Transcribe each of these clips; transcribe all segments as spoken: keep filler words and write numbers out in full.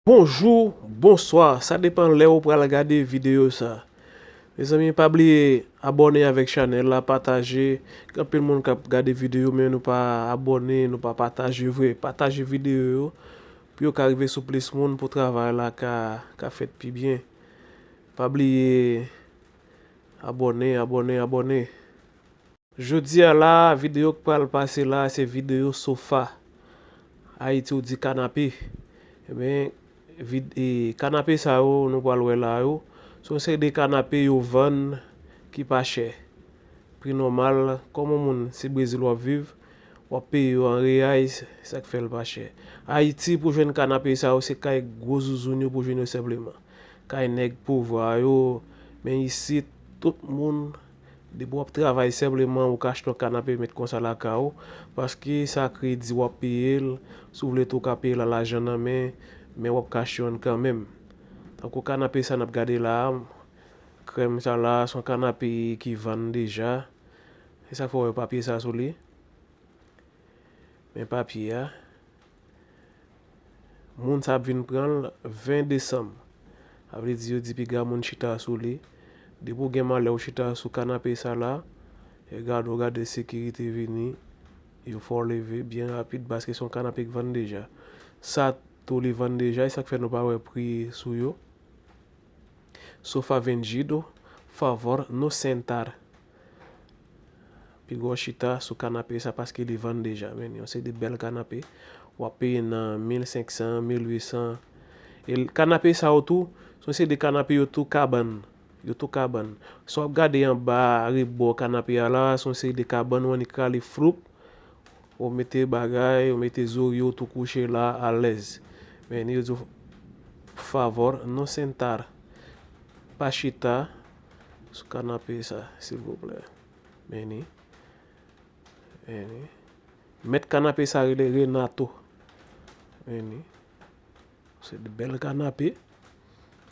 Bonjou, bonswa, sa depann lè ou pral gade videyo sa. Mezanmi, pa bliye abòne avèk chanèl la, pataje. Gen anpil moun k ap gade videyo, men nou pa abòne, nou pa pataje vre. Pataje videyo yo pou yo ka rive sou plis moun, pou travay la ka, ka fèt pi byen. Pa bliye abòne, abòne, abòne. Jodi a la, videyo k pral pase la, se videyo sofa. Ayiti ou di kanape. Ebyen, vid-, e, kanape sa yo, nou pral wè la yo, se yon seri de kanape yo vann ki pa chè. Pri nòmal, kòm yon moun, se Brezil w ap viv, w ap peye yo an reyay, se sa k fè l pa chè. Ayiti, pou jwenn kanape sa yo, se kay gwo zouzoun yo pou jwenn yo senpleman. Kay nèg pouvwa yo, men isit, tout moun, depi w ap travay senpleman, ou ka achte yon kanape met konsa lakay ou, paske sa kredi w ap peye l, si w vle tou w ka peye l a lajan nan men, men w ap ka achte youn kanmenm. Tankou kanape sa n ap gade la a, krèm sa la, se yon kanape ki vann deja. Se sa k fè w wè papye sa sou li. Men papye a. Moun sa ap vin pran l ven desanm. Sa vle di yo di piga moun chita sou li. Depi w gen malè w chita sou kanape sa la, e gade w gade sekirite vini, yo fè w leve byen rapid paske se yon kanape k vann deja. Sa tou li vann deja, e sa k fè nou pa wè pri sou yo. Sofa vendido, favor no sentar. Piga w chita sou kanape sa paske li vann deja, men yon seri de bèl kanape. W ap peye nan mil senk san, mil uit san. E l-, kanape sa yo tou, se yon seri de kanape yo tou kabann. Yo tou kabann. Si w ap gade anba rebò kanape a la, se yon seri de kabann, ou annik rale floup. Ou mete bagay, ou mete zori w tou kouche la alèz. Men yo di w, favor no sentar. Pa chita sou kanape sa, silvouplè. Men ni. Men ni. Mèt kanape sa rele Renato. Men ni. Se de bèl kanape.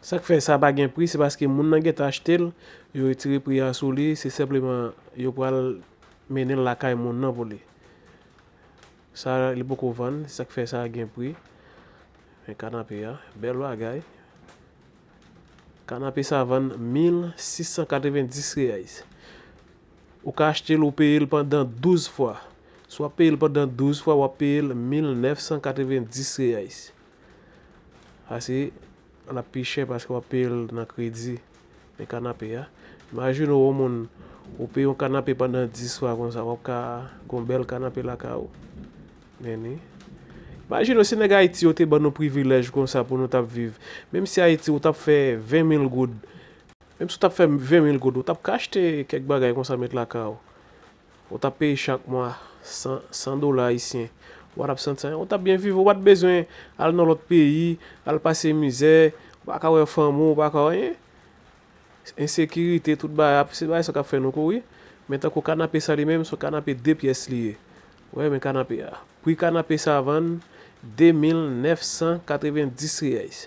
Sa k fè sa pa gen pri, se paske moun nan gentan achte l, yo retire pri a sou li, se senpleman yo pral mennen l lakay moun nan pou li. Sa, li poko vann, se sa k fè sa gen pri. Men kanape a, bèl bagay. Kanape sa vann mil sis san katrevenndis reais. Ou ka achte l, ou peye l pandan douz fwa. Si w ap peye l pandan douz fwa, w ap peye l mil nèf san katrevenndis reais. Sa se, l ap pi chè paske w ap peye l nan kredi. Men kanape a. Imajine w, yon moun, ou peye yon kanape pandan dis fwa konsa, w ap ka gen yon bèl kanape lakay ou. Men ni. Imajine w si nèg Ayiti yo te ban nou privilèj konsa pou nou t ap viv. Menm si Ayiti ou t ap fè ven mil goud. Menm si w t ap fè ven mil goud, ou t ap ka achte kèk bagay konsa met lakay ou. Ou t ap peye chak mwa san, san dola ayisyen. Ou pa t ap santi anyen. Ou t ap byen viv. Ou pa t bezwen al nan lòt peyi, al pase mizè. Ou pa ka wè fanmi w, ou pa ka wè anyen. Ensekirite, tout bagay ap, se bagay sa k ap fè nou kouri. Men tankou kanape sa li menm, se yon kanape de pyès li ye. Ou wè, men kanape a. Pri kanape sa vann de mil nèf san katrevenndis reais.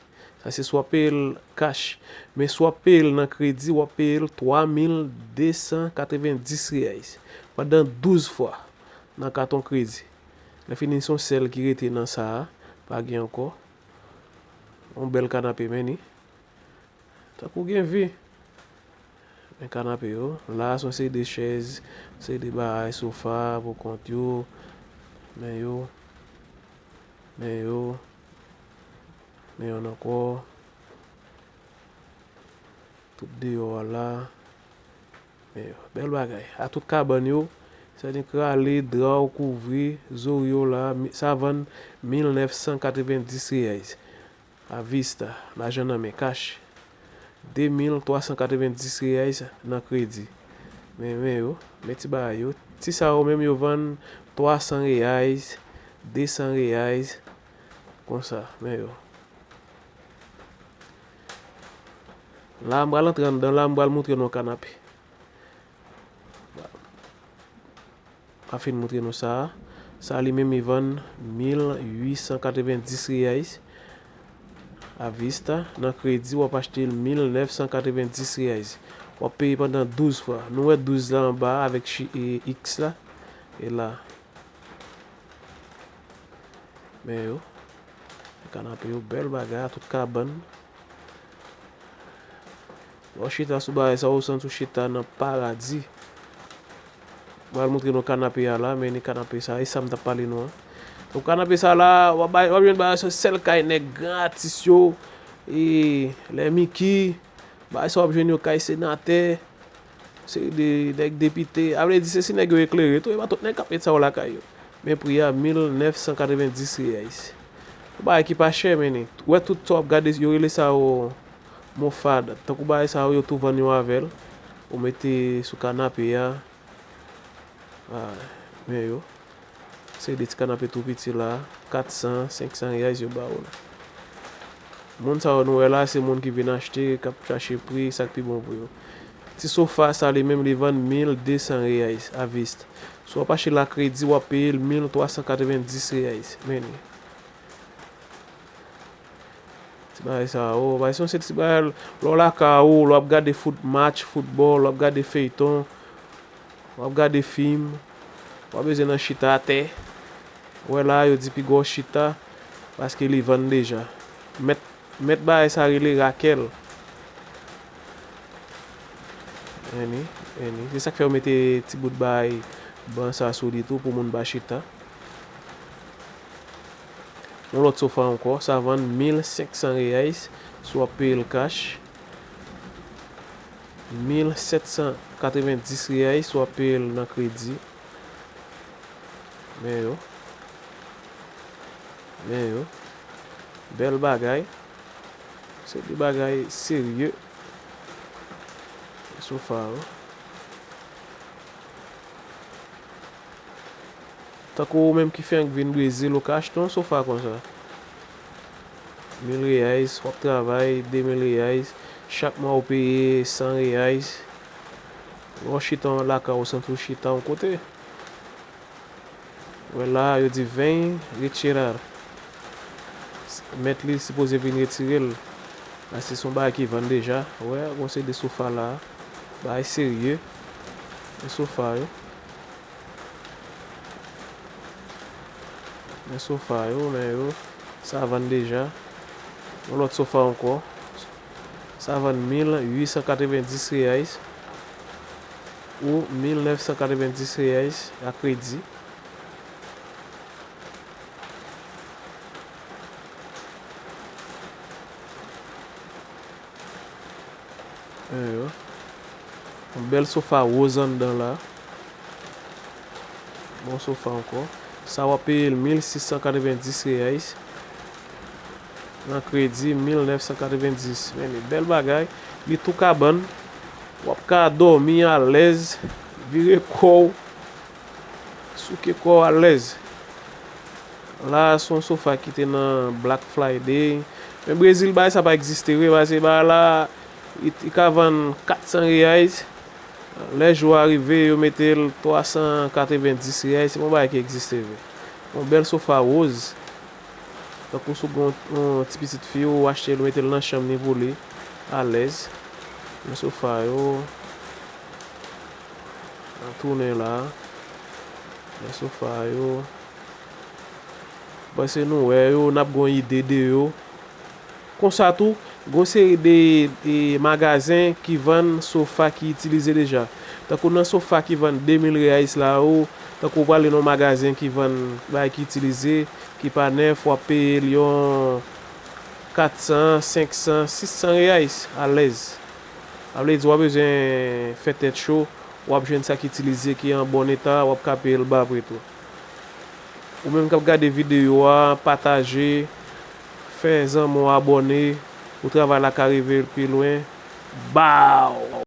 Sa se si w ap peye l kach. Men si w ap peye l nan kredi, w ap peye l twa mil de san katrevenndis reais. Pandan douz fwa nan katon kredi. Lè fini, se yon sèl ki rete nan sa a. Pa gen ankò. Yon bèl kanape, men ni. Tankou gen vi. Men kanape yo. La, se yon seri de chèz, yon seri de bagay, sofa, pou kont yo. Men yo. Men yo. Men yo ankò. Tout deyò a la. Men yo. Bèl bagay. A tout kabann yo. Sa di krale, dra w kouvri, zori yo la. Mi-, sa vann mil nèf san katrevenndis reais. Avista, lajan nan men, kach. De mil twa san katrevenndis reais nan kredi. Men, men yo, men ti bagay yo. Ti sa yo menm yo vann twa san reais, de san reais, konsa, men yo. La, m pral antre anndan la, m pral montre nou kanape. M ap fin montre nou sa a. Sa li menm li vann mil uit san katrevenndis reais. Avista, nan kredi, w ap achte l mil nèf san katrevenndis reais. W ap peye pandan douz fwa. Nou wè douz la anba avèk chi-, e, X la. E la. Men yo. Kanape yo bèl bagay, a tout kabann. Lè w chita sou bagay sa, ou santi w chita nan paradi. Mwen al montre nou kanape a la, men ni kanape sa, e sa m t ap pale nou an. Donk, kanape sa la, w ap bay, w ap jwenn bagay sa, sèl kay nèg gran atis yo, e lè Miki, bagay sa w ap jwenn yo kay senatè, seri de nèg depite. A vle di, se si nèg yo eklere tou, e pa tout nèg k ap met sa yo lakay yo. Men pri a, mil nèf san katrevenndis reais. Yon bagay ki pa chè, men ni. Ou wè tout sa w ap gade, yo rele sa yo mofad. Tankou bagay sa yo, yo tou vann yo avè l. Ou mete sou kanape a. Ah, men yo. Se de ti kanape tou piti la, kat san, senk san reais yo ba w la. Moun sa yo nou wè la, se moun ki vin achte, k ap chache pri, sa k pi bon pou yo. Ti sofa sa, li menm, li vann mil de san reais, avista. Si w ap achte l a kredi, w ap peye l mil twa san katrevenndis reais. Men li. Ti bagay sa yo, bagay se yon seri ti bagay, lè w lakay ou, lè w ap gade foot, match foutbòl, lè w ap gade feyton, w ap gade fim, w ap bezwen nan chita atè. Ou wè la, yo di piga w chita, paske li vann deja. Mèt, mèt bagay sa rele Rakèl. Eni, eni. Se sa k fè yo mete ti bout bagay ban sa sou li tou pou moun pa chita. Yon lòt sofa ankò, sa vann mil senk san reais, si w ap peye l kach. Mil sèt san katrevenndis reais, si w ap peye l nan kredi. Men yo. Men yo. Bèl bagay. Se de bagay serye. Sofa yo. Tankou ou menm ki fenk vin Brezil, ou ka achte yon sofa konsa. Mil reais, w ap travay, de mil reais. Chak mwa ou peye san reais. Lè w chita lakay ou, santi w chita yon kote. Wè la, yo di vem retirar. Mèt li sipoze vin retire l. Paske se yon bagay ki vann deja. Wè, gon seri de sofa la. Bagay serye. Men sofa yo. Men sofa yo, men yo. Sa vann deja. Yon lòt sofa ankò. Sa vann mil uit san katrevenndis reais ou mil nèf san katrevenndis reais a kredi. Yon bèl sofa woz anndan la. Bon sofa ankò. Sa w ap peye l mil sis san katrevenndis reais. Nan kredi, mil nèf san katrevenndis. Men li bèl bagay. Li tou kabann. W ap ka dòmi alèz. Vire kò w. Souke kò w alèz. La, se yon sofa ki te nan Black Friday. Men Brezil, bagay sa pa egziste vre, paske bagay la, li, li ka vann kat san reais. Lè jou a rive, yo mete l twa san katrevenndis reais. Se pa yon bagay ki egziste vre. Yon bèl sofa woz. Tankou si w gen yon, yon ti pitit fi w, ou achte l, ou mete l nan chanm li pou li alèz. Men sofa yo. N ap tounen la. Men sofa yo. Panse nou wè yo, n ap gen yon ide de yo. Konsa tou, gen yon seri de, de magazen ki vann sofa ki itilize deja. Tankou nan sofa ki vann de mil reais la yo, tankou w prale nan yon magazen ki vann bagay ki itilize, ki pa nèf, w ap peye l yon kat san, senk san, sis san reais alèz. Sa vle di w ap bezwen fè tèt cho, w ap jwenn sa ki itilize, ki an bon eta, w ap ka peye l ba pri tou. Ou menm k ap gade videyo a, pataje, fè zanmi w abòne pou travay la ka rive pi lwen. Baw!